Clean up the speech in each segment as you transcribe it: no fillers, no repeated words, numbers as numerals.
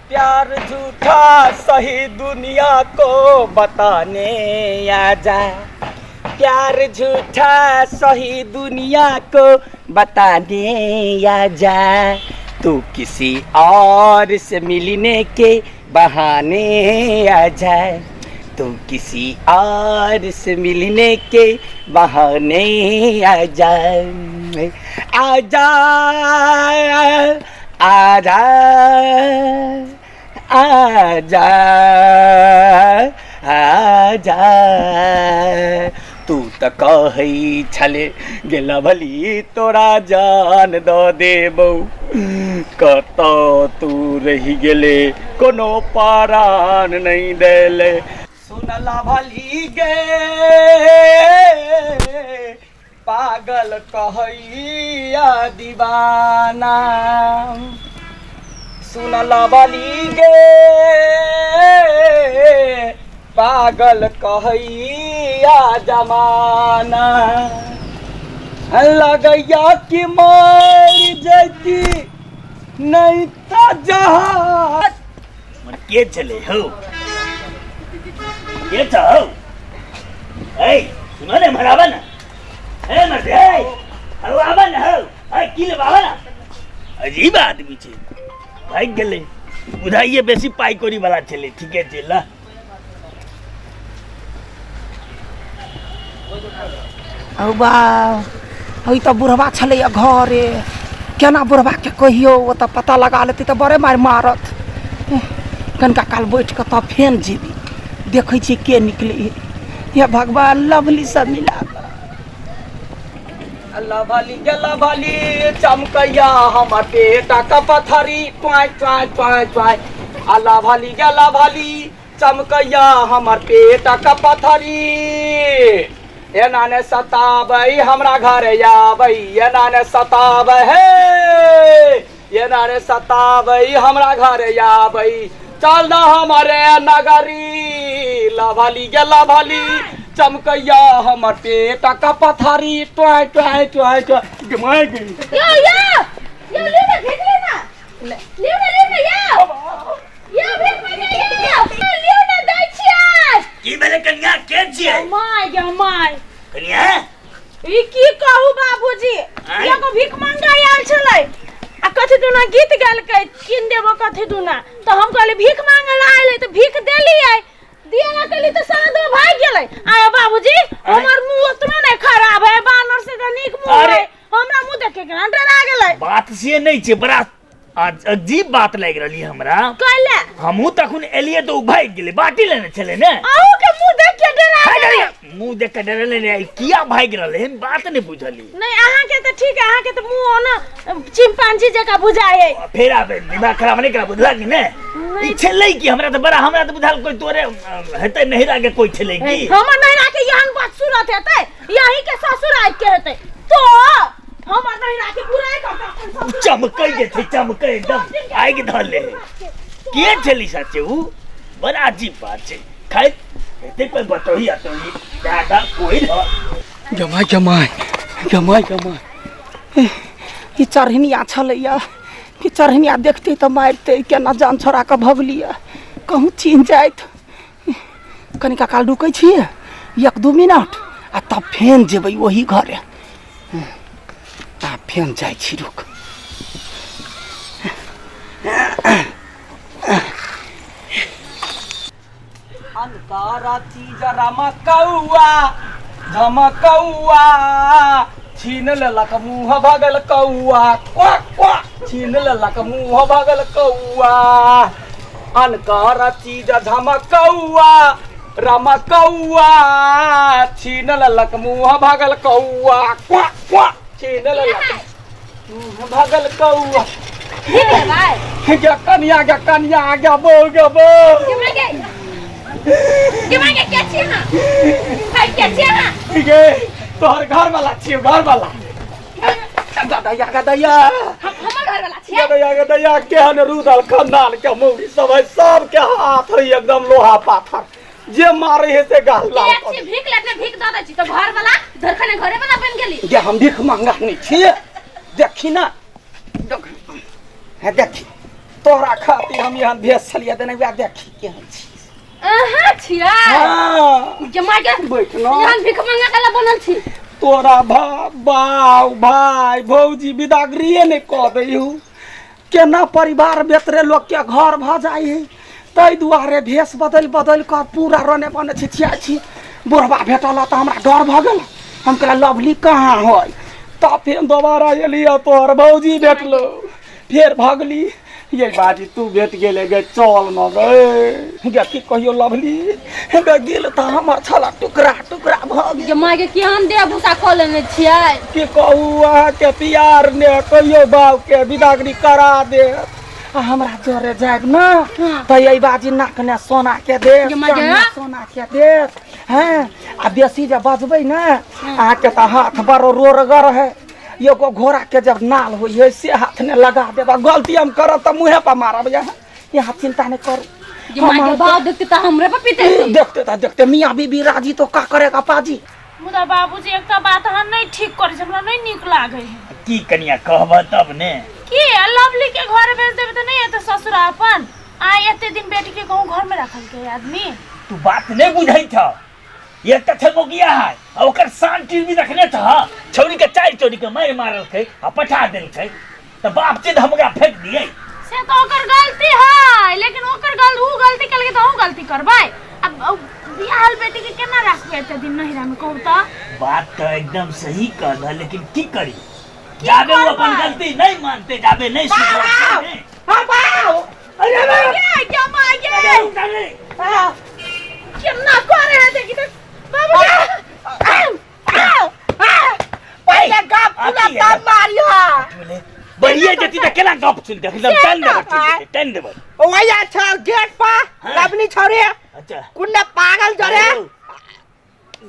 प्यार झूठा सही दुनिया को बताने आजा, प्यार झूठा सही दुनिया को बताने आजा, तू किसी और से मिलने के बहाने आजा, तू किसी और से मिलने के बहाने आजा, आजा आजा आजा आजा। तू तऽ कहै छले गेला भली तोरा जान दऽ देबौ, कतऽ तू रहि गेले कोनो पारान नहि देले। सुनला भली गे पागल कहैया दीवाना, सुनला भली गे पागल कहैया जमाना, लगैया कि मरि जैती नहीं तऽ जहाँ। के छलै हौ? के छ हौ? ऐ सुन ने, एम्हर आबऽ ने। ए मर्द, ए हौ आबऽ ने हौ। ऐ की लेब, आबऽ ने। अजीब आदमी छै, भागि गेलै। बुझाइए बेसी पाइ कौड़ी वाला छलै। ठीके छै, ल। हौ बा, हौ ई तऽ बुढ़बा छलैया घरे। केना बुढ़बाके कहियौ, ओतऽ पता लगा लेतै तऽ बड़े मारि मारत। कनिका काल बैठ कऽ तब फेन जेबै। देखै छियै के निकलै है। हे भगवान, लवली सब मिला कऽ। लवली गे लवली चमकैया हमर पेटा के पथरी, ट्वाइ ट्वाइ ट्वाइ ट्वाइ। आ लवली गे लवली चमकैया हमर पेट के पथरी, एना ने सताबै हमरा घर आबै, एना ने सताबै हे, एना ने सताबै हमरा घर आबै, चल न हमरे नगरी। लभली गे लभली चमकैया हमर पेट के पथरी, ट्वाइ ट्वाइ ट्वाइ ट्वाइ। गे माय गे। यो यो यो, लिउ न, भेज लिउ न, लिउ न, लिउ न यो यो, भीख मांगे यो, लिउ न, दै छियै। की भेलै कनिया? के छियै? My गे my. कनिया, ई की कहू बाबूजी, आँय? एगो भीख मांगे आयल छलै आ कथी दुना गीत गेलकै, कीन देबो कथी दुना। तऽ हम कहली भीख मांगे ला आयल तऽ भीख देलियै, दिए ना केली तऽ सारा दो भागि गेलै। आय बाबूजी, हमर मुंह ओतनो नहि खराब है, बानर से तऽ नीक मुंह अरे। है। हमरा मुंह देखे के डरा गेलै। बात से नहि छै, बड़ा अजीब बात लागि रहली हमरा। कैले? हमहूँ तखन एलियै तऽ ओ भागि गेलै, बाटी लेने छलै ने। अहूँ के मुंह देख के डरा भागि गेलै? गेलै। मुंह देख के डरलै ने, किया भागि रहलै हम बात नहि बुझली। नहीं, अहाँ के तऽ ठीक है, अहाँ के तऽ मुंह ओना चिंपांजी जकाँ बुझाइ है। फेर आबे दिमाग खराब नहि करा, बुझलक कि नहि? ई छलै कि हमरा तऽ बड़ा, हमरा तऽ बुझाल कोई तोरे हेतै नहिरा के कोई छलै की। हमर नहिरा के एहन बदसूरत हेतै, यही के ससुर आबि के हेतै तो हमर नहिरा के बुराइ करतै अपन ससुर। चमकै जे छै, चमकै एकदम आगि धऽ ले। के छली सच्चे उ? बड़ा अजीब बात छै। खैर हेतै कोई बतोही अतोही दादा कोई रह। जमाय जमाय जमाय जमाय, ई चढ़निया छलैया, ई चढ़निया देखतै तऽ मारितै। केना जान छोड़ा कऽ भगलियै, कहूँ चिन्ह जाइत। कनिका काल रुकै छियै, 1-2 मिनट, आ तब फेन जेबै ओही घरे। आ फेन जाइ छी, रुक। अनकारा चीज रमकौआ झमकौआ, छीन लेलक मुँह भगल कौआ, क्वा क्वा, छीन लेलक मुँह भगल कौआ। अनकर चीज झमकौआ रमकौआ, छीन लेलक मुँह भगल कौआ, क्वा क्वा, छीन लेलक मुँह भगल कौआ। की भेलै? गे कनिया, गे कनिया, गे बौ, गे बौ। गे माय गे, गे माय गे, के छी अहाँ? भाई, के छी अहाँ? गे तोहर घर वाला छियौ, घर वाला। गदैया गदैया। हमर घर वाला छियै? गदैया गदैया, केहन रुदल खानदान के मौगी सब है, सबके हाथ है एकदम लोहा पाथर, जे मारे है से गाल लाल के कर। छी भीख लेने, भीख दऽ दै छी तऽ घर वाला धरखने घरे वाला बनि गेली। गे हम भीख मांगा नहीं छियै, देखी ना, देख, हे देखी तोहरा खातिर हम एहन भेष छलियै देने वएह देखी केहन छी। अहाँ छियै? हाँ। जमा के बैठ न। एहन भीख मंगा के बनल छी। तोरा बाप भाई भौजी बिदागरिए नहि कऽ दै हूँ। केना परिवार बेतरे लोक के घर भऽ जाइ है, ताहि दुआरे भेष बदलि बदलि कऽ पूरा रने बने छिछिया छी। बुढ़बा भेटल तऽ हमरा डर भऽ गेल, हम कहलियै लवली कहाँ है। तब फेर दोबारा एलियै तोहर भौजी भेटलो, फेर भगली ये बाजी तू भेट गेले गे, चल न गे। गे की कहियो लवली, गे दिल तऽ हमर छला टुकड़ा टुकड़ा भऽ गेल। गे माय के केहन देह भूसा कऽ लेने छियै। की कहू अहाँके पियार ने कहियो बाप के बिदागरी करा देत। आ हमरा जरे जायब न तऽ एहि बाजी नाक ने सोना के देत, गे माय गे। कान ने सोना के देत। हैं आ बेसी जे बजबै ने अहाँके तऽ हाथ बड़ रोरगर है, एगो घोड़ा के जब नाल होइ है से हाथ ने लगा देब। गलती हम करब तऽ मुँहे पर मारब। यहाँ यहाँ चिंता नहीं करू। गे माय के भाव देखते तऽ हमरे पर पीते। देखते तऽ देखते मियाँ बीबी राजी तो का करेगा पाजी। मुदा बाबूजी एकटा बात अहाँ नहीं ठीक करै छी, हमरा नहीं नीक लागै है। की कनिया कहब तब ने? की लवली के घर भेज देबै तऽ नहीं एतै ससुरा अपन? आ एते दिन बेटी के कहूँ घर में रखल के आदमी। तू बात नहीं बुझै छ, एक तऽ छै मोगिया है आ ओकर शान टीवी रखने छ। छौरी के चारि चोरी के मारि मारलकै आ पठा देलकै तऽ बाप चिद हमरा फेंक दियै। से तऽ ओकर गलती है, लेकिन ओकर गल उ गलती केलकै तऽ अहूँ गलती करबै। अब बियाहल बेटी के केना राखबै एते दिन नहिरा में कहू तऽ? बात तऽ एकदम सही कहल, लेकिन की करी जाबे वो अपन गलती नहीं मानते, जाबे नहीं सुधरते। अरे क्या मांगे केना करे है देखी तऽ बाबूजी। पहिले गप सुनब तब मारियो। बढ़िया जती तऽ केना गप सुनते, एकदम टन देबै, ठीक टन देबै। वही छ गेट पर लवली छौरी। अच्छा कुन्ने पागल जरे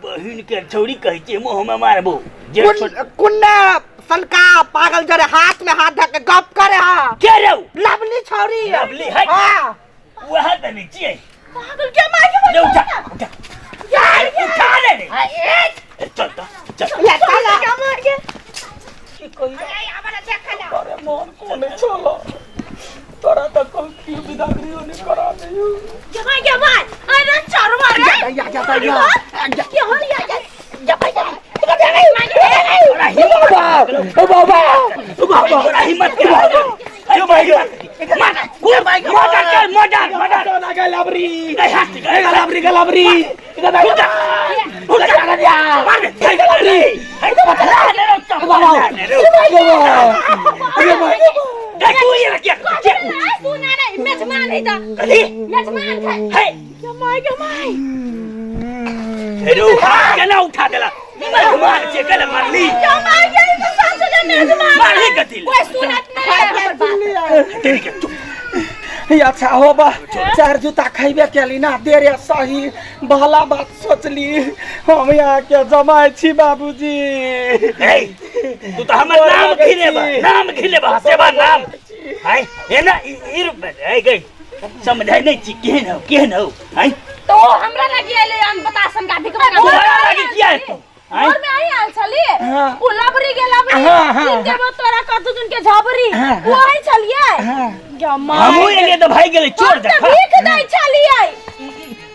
बहिन के छौरी कहै छै मुँह में मारबो। कुन्ने सनका पागल जरे हाथ में हाथ धके गप करे। हा के रे लवली छौरी? लवली है। हां वह त नहीं छियै पागल के मार के। ले उठा उठा उठा ले रे, चल त चल ले चल। के मार के की कहियो, अरे मन कोने चलो तोरा त कहू की बिदागरी ने करा दियो। के मार के मार, अरे चरवा रे। या या या या के हो या या या बाबा ओ बाबा ओ बाबा तोरा हिम्मत के अरे भाई मार मर्डर कर, मर्डर मर्डर। गलबरी नहीं हाथ गलबरी गलबरी मार दे गलबरी। तू ये क्या सुना नहीं मेजमान है तऽ कथी मेजमान छै। है के मार के मार। हेरो केना उठा देला मार छे केना मारली? के मार के ई तऽ सासु के मेजमान। मारही कथी? कोई सुनत नहीं है हमर बात। तेरी के चुप। अच्छा हो बा चार जूता खैबे केली ना देरे सही भला बात सोचली। हम यहाँ के जमाय छी बाबूजी। ए तू तो हमर नाम घिनेबा, नाम घिनेबा सेवा नाम हाय एना ई रूप में ए गई समझै नहीं छी केहन हो केहन हो। हाय तो हमरा लगी आइले हम बता सन का भीख मंगा। तोरा लागी किया है तू? घर में आई आयल छली हाँ। उ लबरी के लबरी। हाँ, हाँ, तीन देबो तोरा कतु दिन के झबरी। हाँ, हाँ। वही छलियै। हाँ। गे माय हमहूँ एलियै तऽ भागि गेलै चोर हम तऽ देखा। भीख दै छलियै।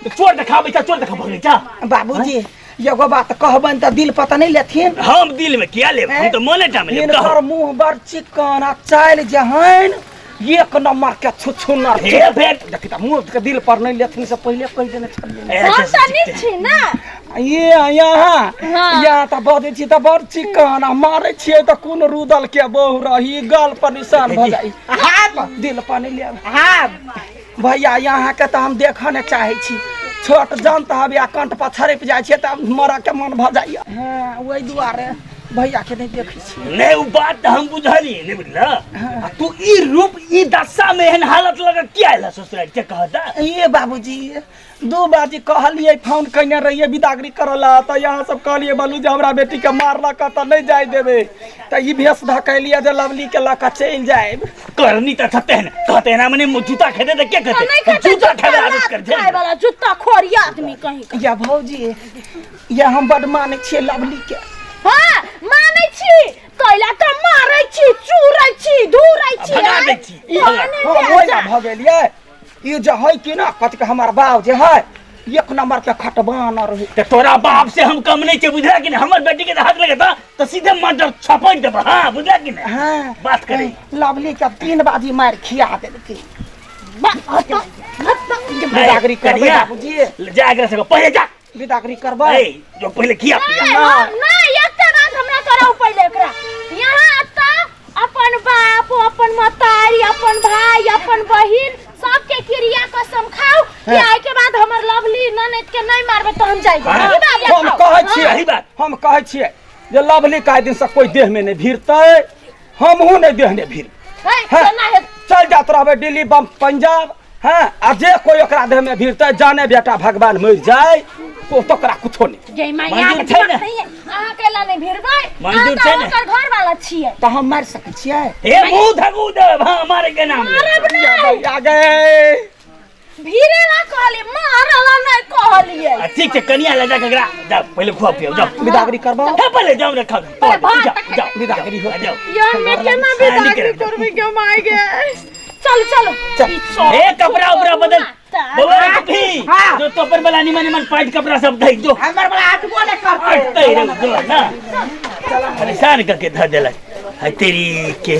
चोर देखा बैठा, चोर देखा भगलै जा। बाबूजी एगो बात कहबनि तऽ दिल पता नहीं लेथिन? हम दिल में किया लेब, हम तऽ मोने टा में लेब। हिनकर मुंह बड़ चिकन आ चालि जेहन एक नंबर के छुछुनर। हे भेट देखी तऽ मुंह के दिल पर नहीं लेथिन से पहिले कहि देने छलियै। हम तऽ नीक छी ने। ये यहाँ हाँ। यहाँ तऽ बजै छी तऽ बड़ चिकन आ मारै छियै तऽ कोन रुदल के बहु रही गल पर निशान भऽ जाइ। दिल पर नहीं लेब भैया, यहाँ के तऽ हम देखऽ नहि चाहै छी। छोट जन्त हवे आ कंठ पर छड़पि जाइ छियै तऽ मरऽ के मन भऽ जाइया। हाँ ओहि दुआरे भैया के नहीं देखै छी। नहीं वो बात तऽ हम बुझलियै नहीं बुझल। आ तू ई रूप ई दशा में एहन हालत लगा किया आयल ससुराल के कहता? ये बाबूजी दू बाजी कहलियै फोन कयने रहियै बिदागरी करऽ ला तऽ यहाँ सब कहलियै बोलू जे हमरा बेटी के मारलक तऽ नहीं जाय देबै, तऽ ई भेष धकेलियै जे लवली के लऽ कऽ चलि जायब। करनी तऽ छते ने कहते ना मने जूता खेते तऽ के तऽ नहीं कहते? खेतै जूता खेबे आदत कर दे। खाय वाला जूता खोरी आदमी कहीं का। या भौजी या हम बड मानै छियै लवली के। हाँ मानै छी तैला तऽ मारै छी चूरै छी धूरै छी भगा दै छी। ई हम ओहिना भऽ गेलियै ई जे है कि ना कथी के हमर बाप जे है एक नंबर के खटबाना रहे तऽ तोरा बाप से हम कम नहीं छै बुझला कि नहीं हमर बेटी के हाथ लगेता तऽ सीधे मर्डर छपट देब हाँ बुझला कि नहीं हाँ बात करे लवली के तीन बाजी मार खिया देलकै बिदागरी करबै कन्हैया, बाबूजी जा एकरा सबके पहिले जा बिदागरी करबै ए जो पहिले खिया पिया हम नहीं एकटा बात हमरा कराउ पहिले एकरा यहाँ आता अपन बाप अपन महतारी अपन भाई अपन बहिन सबके क्रिया कसम खाओ कि आइ के बाद हमर लवली ननद के नहीं मारबे तो हम जाइब हाँ। ई बात हम खाओ। कहै छियै सही बात। हम कहै छियै जे लवली का दिन से कोई देह में नहीं भिड़तै हमहूँ नहीं देह में भीड़ है, हाँ। केना हेतै? चल जात रहबै दिल्ली बम पंजाब हाँ आ जे कोई ओकरा देह में भिड़तै जाने बेटा भगवान मरि जाए तो तोकरा कुछो नहीं जय मैया मंजूर छै ने? अहाँ केला नहीं भिड़बै मंजूर अहाँ छै तऽ ने? ओकर घर वाला छियै तऽ हम मारि सकै छियै हे मुंह धगू देब हाँ मारे के नाम ले। मारब नहीं आ गए भिड़े ला कहलियै मारला नहीं कहलियै आ, ठीक छै कनिया ले जा के एकरा जा पहिले खुआ पिया जाओ बिदागरी करबा हे पहिले जाओ ने खाओ पहिले भात जाओ जाओ बिदागरी हो जाओ यार मैं केना हाँ, बिदागरी निकल। करबै के माय गे चल चल चल। ई चल। हे कपड़ा उपड़ा बदल बउआ रे कभी हाँ। जो तोपर वाला निमन निमन पाइट कपड़ा सब धइ जो हमर वाला आठबो ने करतै अटते रे जो ना परेशान करके धर देलक है तेरी के